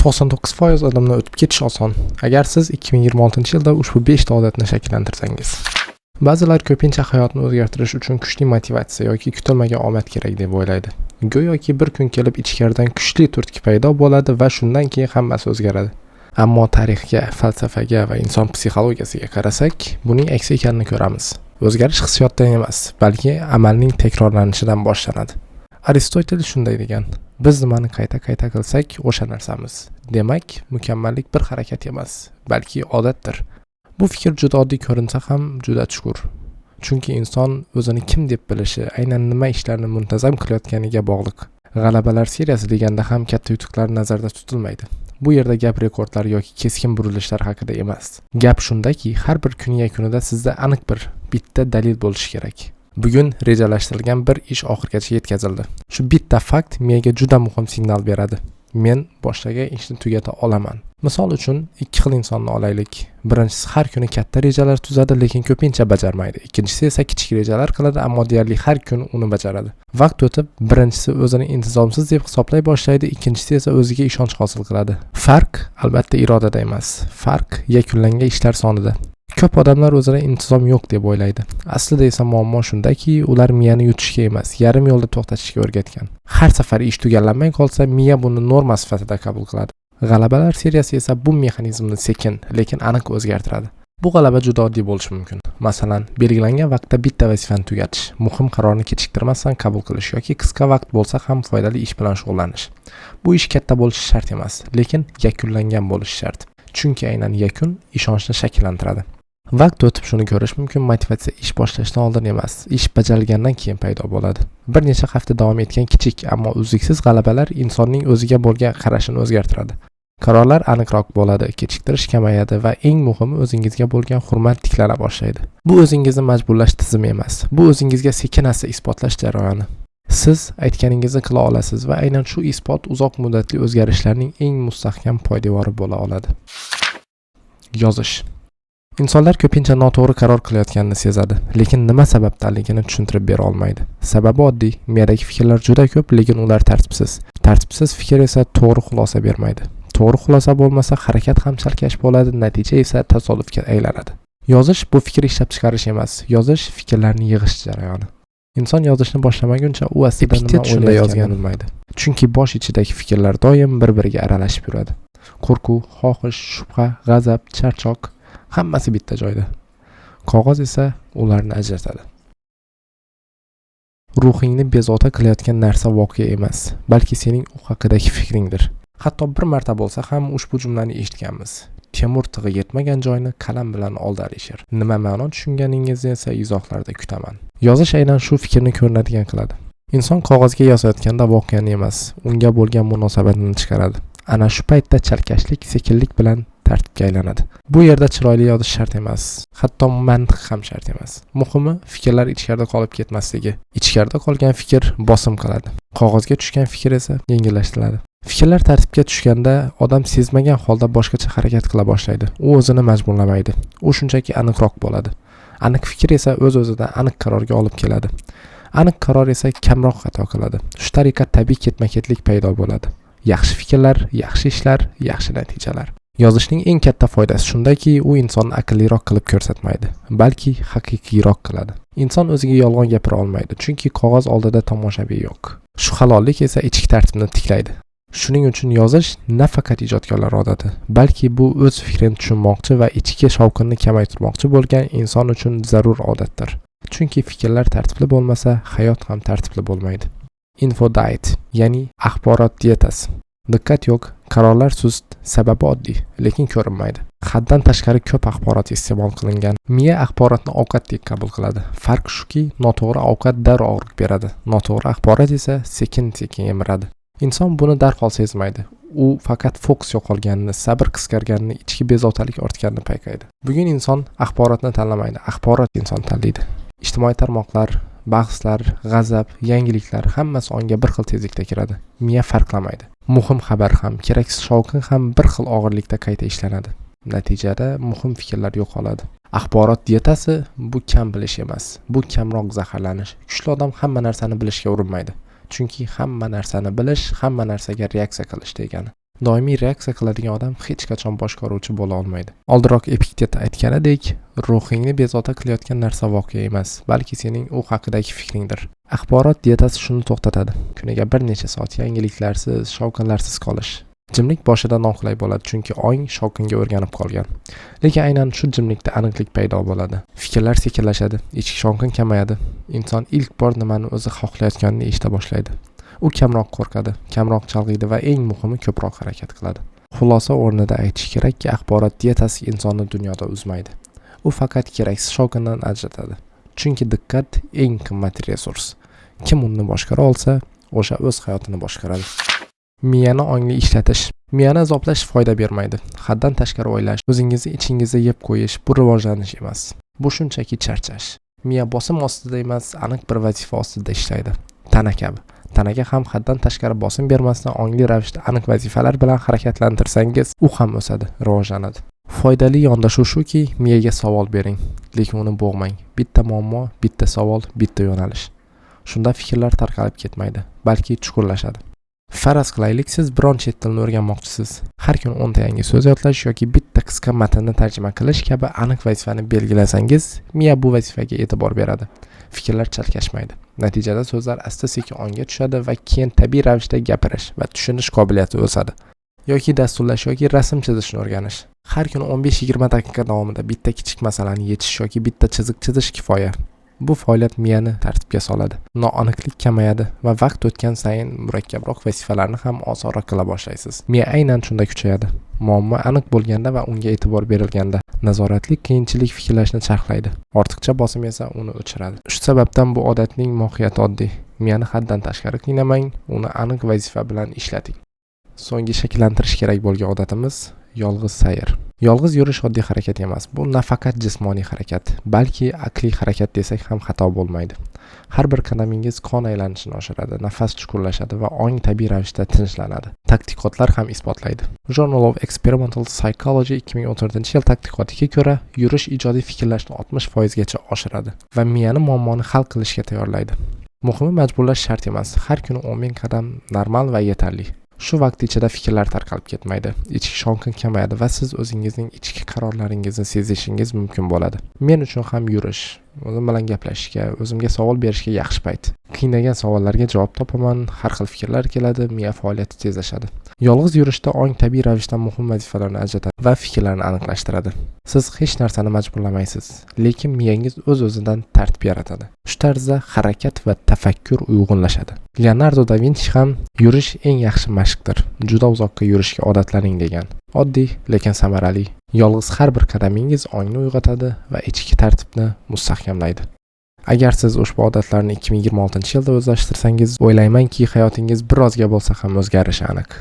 99% odamdan o'tib ketish oson, agar siz 2026-yilda ushbu 5 ta odatni shakllantirsangiz. Ba'zilar ko'pincha hayotni o'zgartirish uchun kuchli motivatsiya yoki kutilmagan omad kerak deb o'ylaydi. Go'yoki bir kun kelib ichkaridan kuchli turtki paydo bo'ladi va shundan keyin hammasi o'zgaradi. Ammo tarixga, falsafaga va inson psixologiyasiga qarasak, buning aksi ekanini ko'ramiz. O'zgarish hissiyotdan emas, balki amalning takrorlanishidan boshlanadi. Aristotel shunday degan: "Biz nimani qayta-qayta qilsak, o'sha narsamiz." Demak, mukammallik bir harakat emas, balki odatdir. Bu fikr juda oddiy ko'rinsa ham juda chuqur. Chunki inson o'zini kim deb bilishi aynan nima ishlarni muntazam qilayotganiga bog'liq. G'alabalar seriyasi deganda ham katta yutuqlar nazarda tutilmaydi. Bu yerda gap rekordlar yoki keskin burilishlar haqida emas. Gap shundaki, har bir kun yakunida sizda aniq bitta dalil bo'lishi kerak. Bugun rejalashtirilgan bir ish oxirigacha yetkazildi. Shu bitta fakt miyaga juda muhim signal beradi. Men boshlagan ishni tugata olaman. Misol uchun, ikki xil insonni olaylik. Birinchisi har kuni katta rejalar tuzadi, lekin ko'pincha bajarmaydi. Ikkinchisi esa kichik rejalar qiladi, ammo deyarli har kuni uni bajaradi. Vaqt o'tib, birinchisi o'zini intizomsiz deb hisoblay boshlaydi, ikkinchisi esa o'ziga ishonch hosil qiladi. Farq albatta irodada emas. Farq yakunlangan ishlar sonida. Ko'p odamlar o'zida intizom yo'q deb o'ylaydi. Aslida esa muammo shundaki, ular miyani yutishga emas, yarim yo'lda to'xtatishga o'rgatgan. Har safar ish tugallanmay qolsa, miya buni norma sifatida qabul qiladi. G'alabalar seriyasi esa bu mexanizmni sekin, lekin aniq o'zgartiradi. Bu g'alaba juda oddiy bo'lishi mumkin. Masalan, belgilangan vaqtda bitta vazifani tugatish, muhim qarorni kechiktirmasdan qabul qilish yoki qisqa vaqt bo'lsa ham foydali ish bilan shug'ullanish. Bu ish katta bo'lishi shart emas, lekin yakunlangan bo'lishi shart. Chunki aynan yakun ishonchni shakllantiradi. Vaqt o'tib shuni ko'rish mumkin, motivatsiya ish boshlashdan oldin emas, ish bajarilgandan keyin paydo bo'ladi. Bir necha hafta davom etgan kichik, ammo uzluksiz g'alabalar insonning o'ziga bo'lgan qarashini o'zgartiradi. Qarorlar aniqroq bo'ladi, kechiktirish kamayadi va eng muhimi, o'zingizga bo'lgan hurmat tiklana boshlaydi. Bu o'zingizni majburlash tizimi emas, bu o'zingizga sekin-asta isbotlash jarayoni. Siz aytganingizni qila olasiz va aynan shu isbot uzoq muddatli o'zgarishlarning eng mustahkam poydevori bo'la oladi. Yozish. Insonlar ko'pincha noto'g'ri qaror qilayotganini sezadi, lekin nima sababdanligini tushuntirib bera olmaydi. Sababi oddiy: miyadagi fikrlar juda ko'p, lekin ular tartibsiz. Tartibsiz fikr esa to'g'ri xulosa bermaydi. To'g'ri xulosa bo'lmasa, harakat ham chalkash bo'ladi, natija esa tasodifga aylanadi. Yozish bu fikr ishlab chiqarish emas, yozish fikrlarni yig'ish jarayoni. Inson yozishni boshlamaguncha u aslida nima Epiktet shunday o'ylayotganini yozgan. bilmaydi. Chunki bosh ichidagi fikrlar doim bir-biriga aralashib yuradi. Qo'rquv, xohish, shubha, g'azab, charchoq hammasi bitta joyda. Qog'oz esa ularni ajratadi. Ruhingni bezovta qilayotgan narsa voqea emas, balki sening u haqidagi fikringdir. Hatto bir marta bo'lsa ham ushbu jumlani eshitganmiz. Temur tig'i yetmagan joyni qalam bilan oldi Alisher. Nima ma'no tushunganingizni esa izohlarda kutaman. Yozish aynan shu fikrni ko'rinadigan qiladi. Inson qog'ozga yozayotganda voqeani emas, unga bo'lgan munosabatini chiqaradi. Ana shu paytda chalkashlik sekinlik bilan tartibga aylanadi. Bu yerda chiroyli yozish shart emas, hatto mantiq ham shart emas. Muhimi, fikrlar ichkarida qolib ketmasligi. Ichkarida qolgan fikr bosim qiladi. Qog'ozga tushgan fikr esa yengillashtiradi. Fikrlar tartibga tushganda odam sezmagan holda boshqacha harakat qila boshlaydi. U o'zini majburlamaydi. U shunchaki aniqroq bo'ladi. Aniq fikr esa o'z-o'zidan aniq qarorga olib keladi. Aniq qaror esa kamroq xato qiladi. Shu tariqa tabiiy ketma-ketlik paydo bo'ladi. Yaxshi fikrlar, yaxshi ishlar, yaxshi natijalar. Yozishning eng katta foydasi shundaki, u insonni aqlliroq qilib ko'rsatmaydi, balki haqiqiyroq qiladi. Inson o'ziga yolg'on gapira olmaydi, chunki qog'oz oldida tomoshabin yo'q. Shu halollik esa ichki tartibni tiklaydi. Shuning uchun yozish nafaqat ijodkorlar odati, balki bu o'z fikrini tushunmoqchi va ichki shovqinni kamaytirmoqchi bo'lgan inson uchun zarur odatdir. Chunki fikrlar tartibli bo'lmasa, hayot ham tartibli bo'lmaydi. Info diet, ya'ni axborot dietasi. Diqqat yo'q, qarorlar sust, sababi oddiy, lekin ko'rinmaydi. Haddan tashqari ko'p axborot iste'mol qilingan. Miya axborotni ovqatdek qabul qiladi. Farq shuki, noto'g'ri ovqat darrov og'riq beradi. Noto'g'ri axborot esa sekin-sekin yemiradi. Inson buni darhol sezmaydi. U faqat fokus yo'qolganini, sabr qisqarganini, ichki bezovtalik ortganini payqaydi. Bugun inson axborotni tanlamaydi, axborot inson tanlaydi. Ijtimoiy tarmoqlar, bahslar, g'azab, yangiliklar hammasi onga bir xil tezlikda kiradi. Miya farqlamaydi. Muhim xabar ham, keraksiz shovqin ham bir xil og'irlikda qayta ishlanadi. Natijada muhim fikrlar yo'qoladi. Axborot dietasi bu kam bilish emas, bu kamroq zaharlanish. Kuchli odam hamma narsani bilishga urinmaydi. Chunki hamma narsani bilish hamma narsaga reaksiya qilish degani. Doimiy reaksiya qiladigan odam hech qachon boshqaruvchi bo'la olmaydi. Oldinroq Epiktet aytganidek, ruhingni bezovta qilayotgan narsa voqea emas, balki sening u haqidagi fikringdir. Axborot dietasi shuni to'xtatadi. Kuniga bir necha soat yangiliklarsiz, shovqinlarsiz qolish. Jimlik boshida noqulay bo'ladi, chunki ong shovqinga o'rganib qolgan. Lekin aynan shu jimlikda aniqlik paydo bo'ladi. Fikrlar sekinlashadi, ichki shovqin kamayadi. Inson ilk bor nimani o'zi xohlayotganini eshita boshlaydi. U kamroq qo'rqadi, kamroq chalg'iydi va eng muhimi ko'proq harakat qiladi. Xulosa o'rnida aytish kerakki, axborot dietasi insonni dunyoda uzmaydi. U faqat keraksiz shovqindan ajratadi. Chunki diqqat eng qimmat resurs. Kim uni boshqara olsa, o'sha o'z hayotini boshqaradi. Miyani ongli ishlatish. Miyani azoblash foyda bermaydi. Haddan tashqari o'ylash, o'zingizni ichingizda yeb qo'yish bu rivojlanish emas. Bu shunchaki charchash. Miya bosim ostida emas, aniq bir vazifa ostida ishlaydi. Tana kabi. Tanaga ham haddan tashqari bosim bermasdan ongli ravishda aniq vazifalar bilan harakatlantirsangiz, u ham o'sadi, rivojlanadi. Foydali yondashuv shuki, miyaga savol bering, lekin uni bo'g'mang. Bitta muammo, bitta savol, bitta yo'nalish. Shunda fikrlar tarqalib ketmaydi, balki chuqurlashadi. Faraz qilaylik, siz biron chet tilini o'rganmoqchisiz. Har kuni 10 ta yangi so'z yodlash yoki bitta qisqa matnni tarjima qilish kabi aniq vazifani belgilasangiz, miya bu vazifaga e'tibor beradi. Fikrlar chalkashmaydi. Natijada so'zlar asta-sekin ongga tushadi va keyin tabiiy ravishda gapirish va tushunish qobiliyati o'sadi. Yoki dasturlash yoki rasm chizishni o'rganish. Har kuni 15-20 daqiqa davomida bitta kichik masalani yechish yoki bitta chiziq chizish kifoya. Bu faoliyat miyani tartibga soladi. Noaniqlik kamayadi va vaqt o'tgan sayin murakkabroq vazifalarni ham osonroq qila boshlaysiz. Miya aynan shunda kuchayadi. Muammo aniq bo'lganda va unga e'tibor berilganda, nazoratli qiyinchilik fikrlashni charxlaydi. Ortiqcha bosim esa uni o'chiradi. Shu sababdan bu odatning mohiyati oddiy. Miyani haddan tashqari qiynamang, uni aniq vazifa bilan ishlating. So'nggi shakllantirish kerak bo'lgan odatimiz yolg'iz sayr. Yolg'iz yurish oddiy harakat emas. Bu nafaqat jismoniy harakat, balki aqliy harakat desak ham xato bo'lmaydi. Har bir qadamingiz qon aylanishini oshiradi, nafas chuqurlashadi va ong tabiiy ravishda tinchlanadi. Tadqiqotlar ham isbotlaydi. Journal of Experimental Psychology 2014-yil tadqiqotiga ko'ra, yurish ijodiy fikrlashni 60% gacha oshiradi va miyani muammoni hal qilishga tayyorlaydi. Muhimi, majburlash shart emas. Har kuni 10 ming qadam normal va yetarli. Shu vaqt ichida fikrlar tarqalib ketmaydi, ichki shovqin kamayadi va siz o'zingizning ichki qarorlaringizni sezishingiz mumkin bo'ladi. Men uchun ham yurish, o'zim bilan gaplashishga, o'zimga savol berishga yaxshi payt. Qiynagan savollarga javob topaman, har xil fikrlar keladi, miya faoliyati tezlashadi. Yolg'iz yurishda ong tabiiy ravishda muhim vazifalarni ajratadi va fikrlarni aniqlashtiradi. Siz hech narsani majburlamaysiz, lekin miyangiz o'z-o'zidan tartib yaratadi. Shu tarzda harakat va tafakkur uyg'unlashadi. Leonardo da Vinchi ham yurish eng yaxshi mashqdir. Juda uzoqqa yurishga odatlaning degan. Oddiy, lekin samarali. Yolg'iz har bir qadamingiz ongni uyg'otadi va ichki tartibni mustahkamlaydi. Agar siz ushbu odatlarni 2026-yilda o'zlashtirsangiz, o'ylaymanki, hayotingiz birozga bo'lsa ham o'zgarishi aniq.